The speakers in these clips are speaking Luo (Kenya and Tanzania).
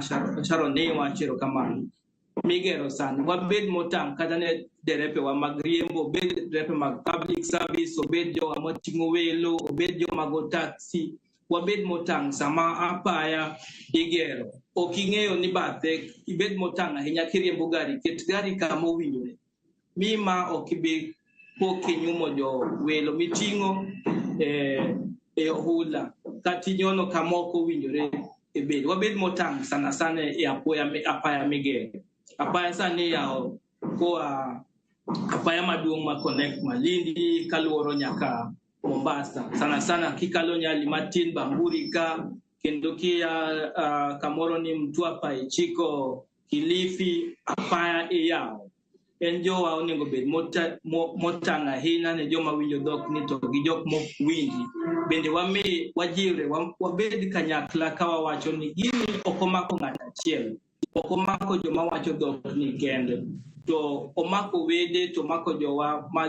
Sharon ne wacho erokamano. Migero sani wabed motang' kata ne derepewa mag riembo, obed derepe mag public service, obed jowa moting'o welo, obed joma go taxi, wabed motang' sama apaya igero. Ok ing'eyo ni bathe, ibed motang' ahinya kiriembo gari, ket gari kama owinjore. Mi ma ok ibi po kinyumo jo welo miting'o e ohula kata inyono kama ok owinjore ibed. Wabed motang' sana sana e apaya migero. Apaya sani iyawo koa apaya maduong' ma connect Malindi kaluoro nyaka Mombasa. Sana sana kikalo Nyali matin Bamburi ka kendo kia kamoro ni Mtwapa ichiko Kilifi, apaya iyawo. En jowa onego bed motang' ahinya ne joma winjo dhok ni to gi jok mok winji. Bende wami wajiwre wabed kanyakla ka wawacho ni gini ok omako ng'ato achiel. Ok omako joma wacho dhok ni kende. To omako wede, to omako jowa ma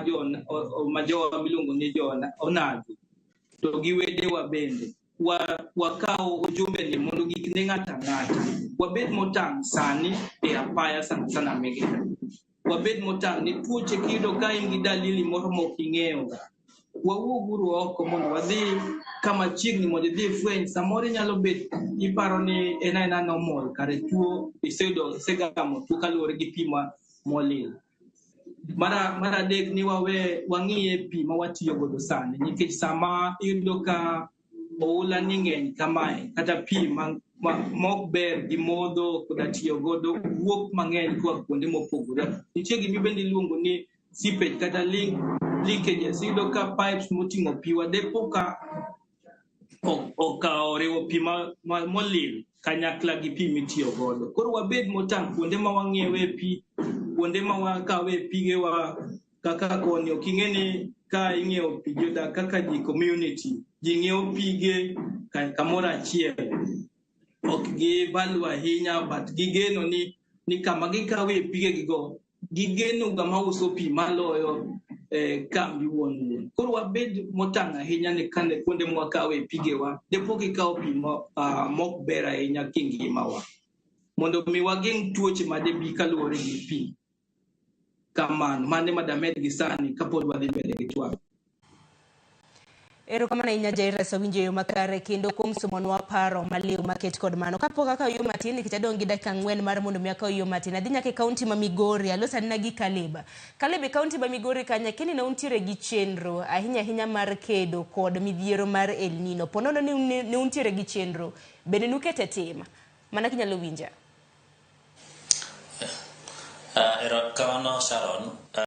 jowa miluongo ni jo onagi. To gi wedewa bende. Wakaw ujumbe ni mondo gik ne ng'ato ang'ata. Wabed motang' sani e apaya sana sana migero. Wabed motang' ni tuoche kiyudo ka in gi dalili moro mok ing'eyo ga. Wawuoguru oko mondo wadhi kama chiegni mondo idhi ifweny. Samoro inyalo bet iparo ni en aena normal, kare tuo iseyudo isegamo tuo kaluwore gi pi molil. Mar adek ni wawe wang'iye pi ma watiyo godo sani nikech sama iyudo ka oula ni ng'eny kamae kata pi mok ber gi modho koda tiyo godo wuok mang'eny koa kuonde mopogore. Nitie gima bende iluongo ni seepage kata leakages. Iyudo ka pipes moting'o pi wadepo ka okawo oriwo pi molil kanyakla gi pi mitiyo godo. Koro wabed motang' kuonde ma wang'iewe pi, kuonde ma wakawe pigewa kaka koni ok ing'e ni ka ing'iewo pi jodak kaka ji community ji ng'iewo pige kamoro achiel. Ok gi value ahinya but gigeno ni kama gikawe pigegigo gigeno ng'ama uso pi maloyo kambi wuon wuon. Koro wabed motang' ahinya ni kane kuonde mwakawe pigewa depo kikawo pi mok ber ahinya kingimawa. Mondo mi wageng' tuoche madebi kaluwore gi pi. Kamano, mano ema damed gi sani kapod wadhi mbele gi twak. Erokamano ahinya Jairus, awinjo e yo makare kendo kuom somonwa paro maliw maket kod mano. Kapok akawo yo matin nikech adong' gi dakika 4 mar mondo mi akaw yo matin, adhi nyaka e kaunti ma Migori, aloso anena gi Caleb. Caleb, e kaunti ma Migori kanyo, akia ni ne untiere gi chenro ahinya ahinya mar kedo kod midhiero mar El Nino. Po nono ni ne untiere gi chenro, bende nukete tim? Mana kinyalo winja. Erokamano Sharon.